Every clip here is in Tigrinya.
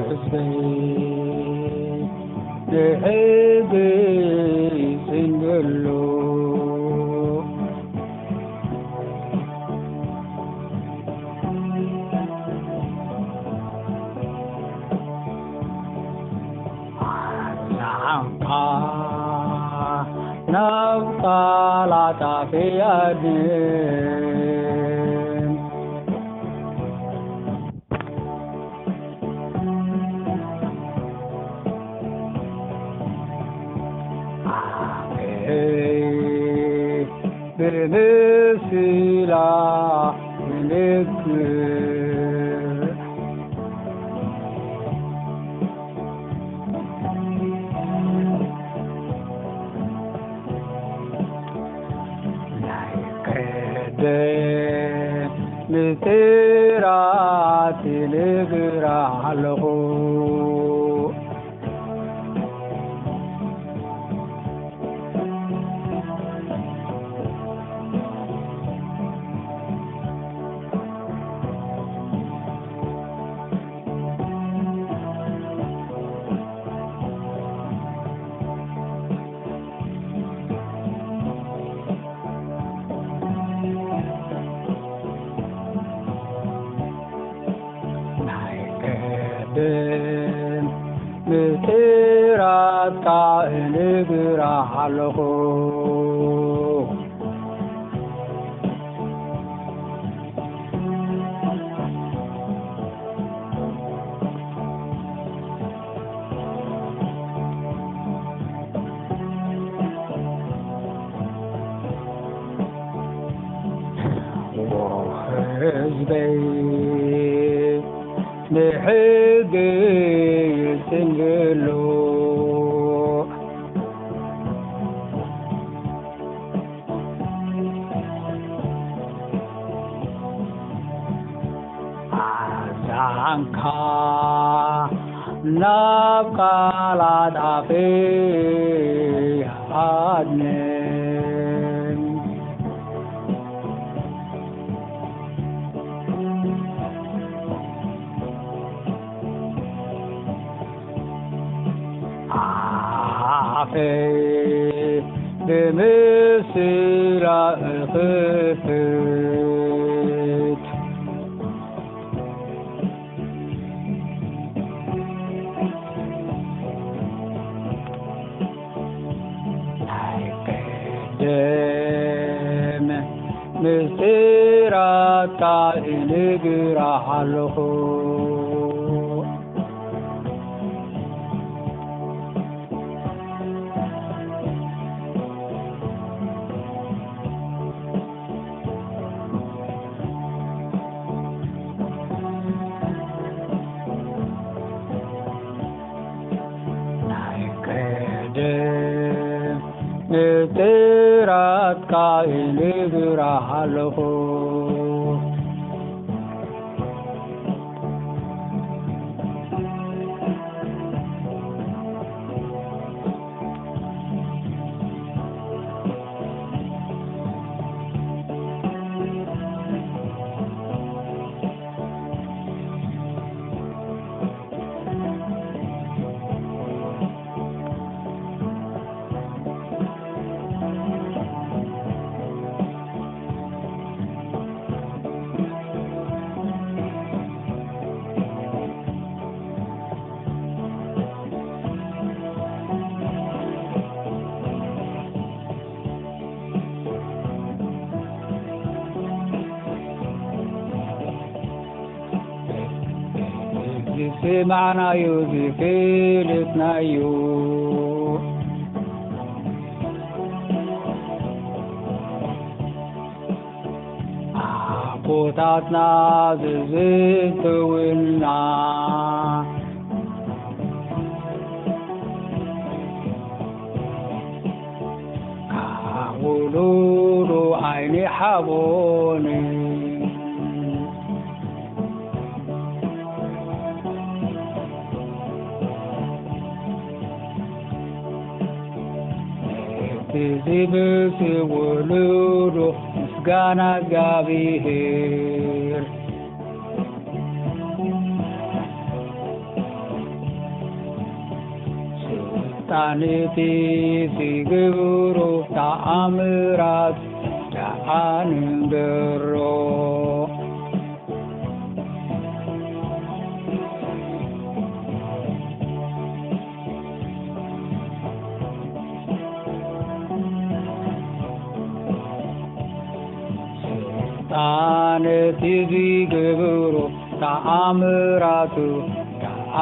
ህዝበይ ንሕጊ ይጽንገሎ። ዛንታ ናብ ቃላት ኣፈያድን ኣፈይ ብምስላ ይንግር። ናይ ቀደም ምስጢራት ይንግር ኣለኹ። ናይ ቀደም ምስጢራትካ እነግርኻ ኣለኹ። ህዝበይ ንሕገይ ጽንግሎ። ኣዛንካ ናብ ቃላት ኣፈይ ኣድነን። ኣፈይ ብምስላ እኽፍት። ናይ ቀደም ምስጢራትካ እነግርኻ ኣለኹ። ናይ ቀደም ምስጢራትካ እነግርኻ ኣለኹ። ዝሰማዕናዮ ዝፈለጥናዮ ኣቦታትና ዝዝተውልና ካብ ውሉዱ ኣይንሓቦን። እቲ ዝብስ ውሉዱ ምስጋና እግዚኣብሔር። ጣንቲ ዝግብሩ ተኣምራት ደኣ ንንገሮ። ስልጣን እቲ ዝገብሮ ተኣምራቱ ደኣ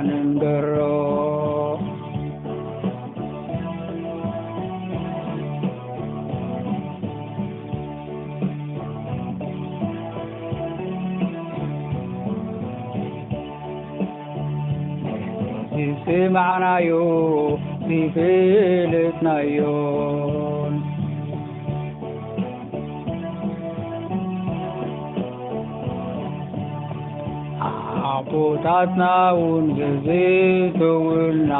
ንንገሮ። ዝሰማዕናዮ ዝፈለጥናዮን ኣቦታትና እውን ዘዘተውልና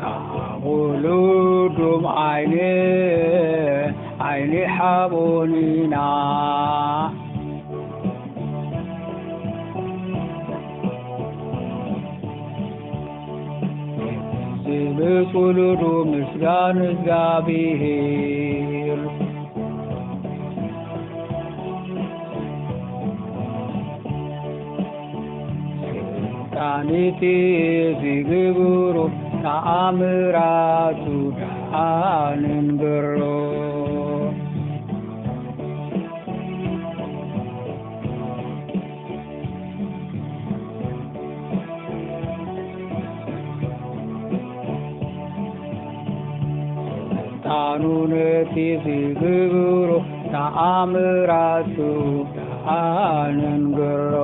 ካብ ወለዶም ዓይኒ ዓይኒ ሓቦን ኢና። ዝመጽ ወለዶ ምስጋን እግዚኣብሔር። ስልጣን እቲ ዝገብሮ ተኣምራቱ ደኣ ንንገሮ። ስልጣኑ ነቲ ዝገብሮ ተኣምራቱ ደኣ ንንገሮ።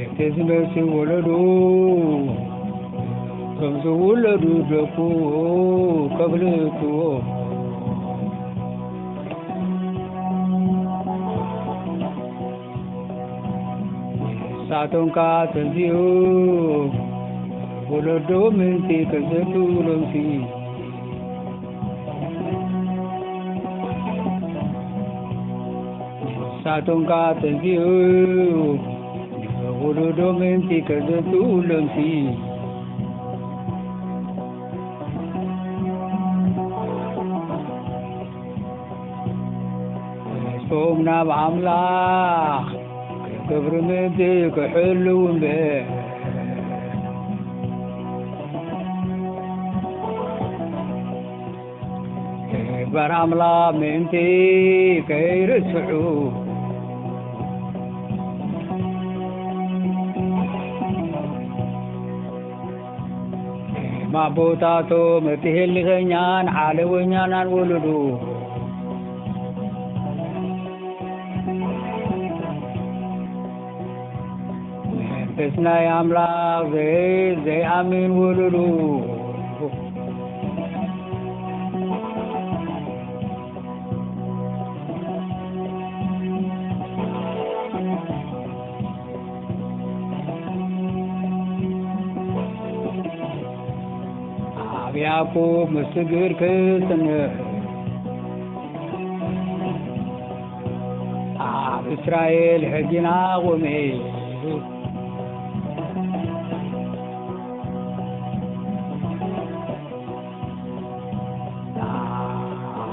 እቲ ዝመጽእ ወለዶ፣ እቶም ዝውለዱ ደቁ ከፍልጥዎ። ንሳቶም ከኣ ተንሲኡ፣ ወለዶ ምእንቲ ከዘንትውሎምሲ። ንሳቶም ከኣ ተንሲኡ፣ ወለዶ ምእንቲ ከዘንትውሎምሲ። ነፍሶም ናብ ኣምላኽ ክብሪ ምእንቲ ክሕልው እምበር። ተግባር ኣምላኽ ምእንቲ ከይርስዑ። ከም ኣቦታቶም እቲ ህልኸኛን ዓለወኛናን ወለዶ። መንፈስ ናይ ኣምላኽ ዘይ-፣ ዘይኣምን ወለዶ። ኣብ ያዕቆብ ምስግር ክጽንዕ፣ ኣብ እስራኤል ሕጊን ኣቑሜ።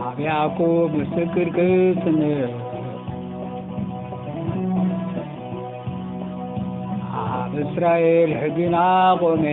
ኣብ ያዕቆብ ምስክር ክጽንዕ፣ ኣብ እስራኤል ሕጊን ኣቑሜ።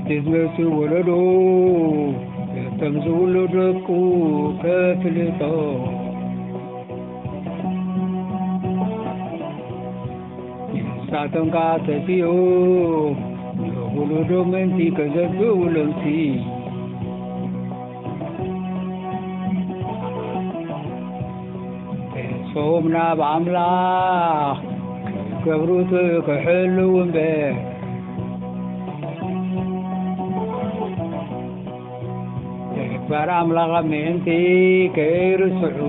ዝመጽእ ወለዶ፣ እቶም ዝውለዱ ደቁ ከፍልጦ፣ ንሳቶም ከኣ ተሲኡ፣ ንውሉዶ ምእንቲ ከዘንቱ ለውጢ። ተስፎም ናብ ኣምላኽ ክገብሩ ክሕልው እምበር፣ ተግባር ኣምላኽ ምእንቲ ከይርስዑ።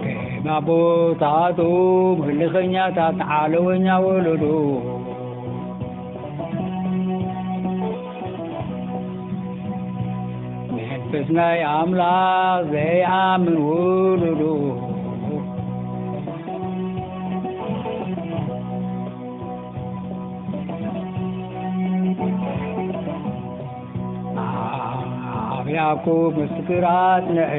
ከም ኣቦታቶም ህልኸኛታት ዓለወኛ ወለዶ፣ መንፈስ ናይ ኣምላኽ ዘይኣምን ወለዶ፣ ኣብ ያዕቆብ ምስክር ኣጽንዐ፣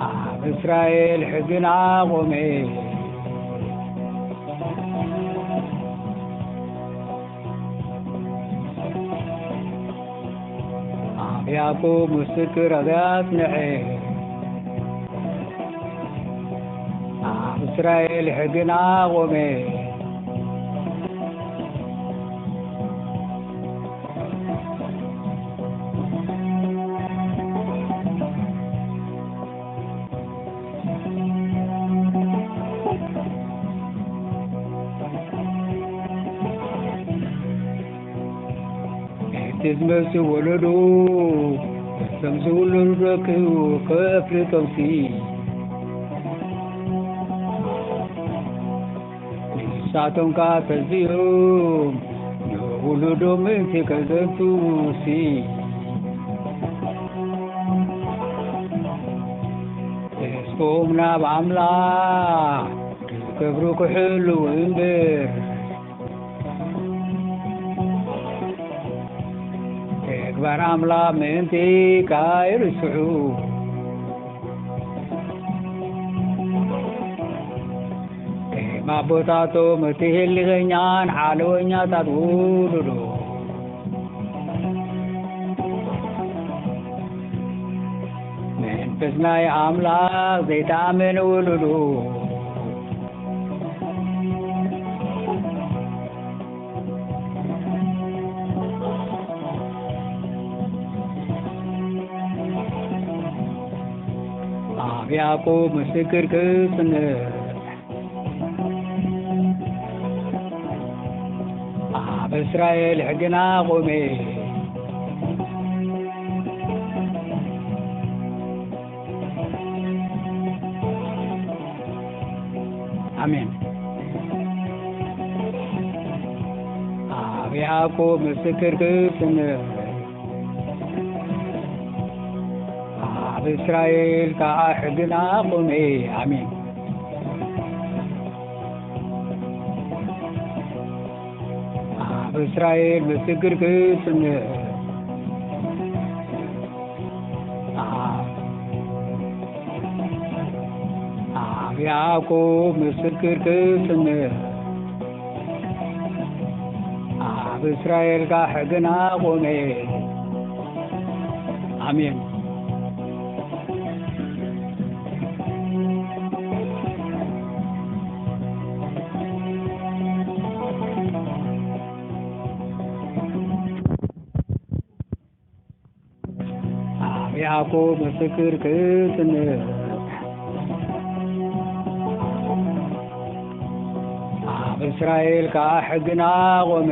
ኣብ እስራኤል ሕግን ኣቖመ። ኣብ ያዕቆብ ምስክር ኣጽንዐ፣ ኣብ እስራኤል ሕግን ኣቖመ። እቲ ዝመጽእ ወለዶ፣ እቶም ዝውለዱ ደቂ ከፍልጦምሲ፣ ንሳቶም ከኣ ተዚኦም ንውሉዶም ምእንቲ ከዘንትዉሲ፣ ተስፎም ናብ ኣምላኽ ክገብሩ ክሕልዉ እምበር፣ ተግባር ኣምላኽ ምእንቲ ካይርስዑ። ከም ኣቦታቶም እቲ ህልኸኛን ዓለወኛታት ውሉዶ፣ መንፈስ ናይ ኣምላኽ ዘይተኣመነ ውሉዶ፣ ኣብ ያዕቆብ ምስክር ክጽንዕ፣ ኣብ እስራኤል ሕግና ቆመ። ኣሜን። ኣብ ያዕቆብ ምስክር ክጽንዕ፣ ኣብ እስራኤል ከኣ ሕግና ቆመ። ኣሜን። ኣብ እስራኤል ምስክር ክጽንዕ፣ ኣብ፣ ኣብ ያዕቆብ ምስክር ክጽንዕ፣ ኣብ እስራኤል ከኣ ሕግና ቆመ። ኣሜን። ኣብ ያዕቆብ ምስክር ክጽንዕ፣ ኣብ እስራኤል ከኣ ሕግና ቆመ።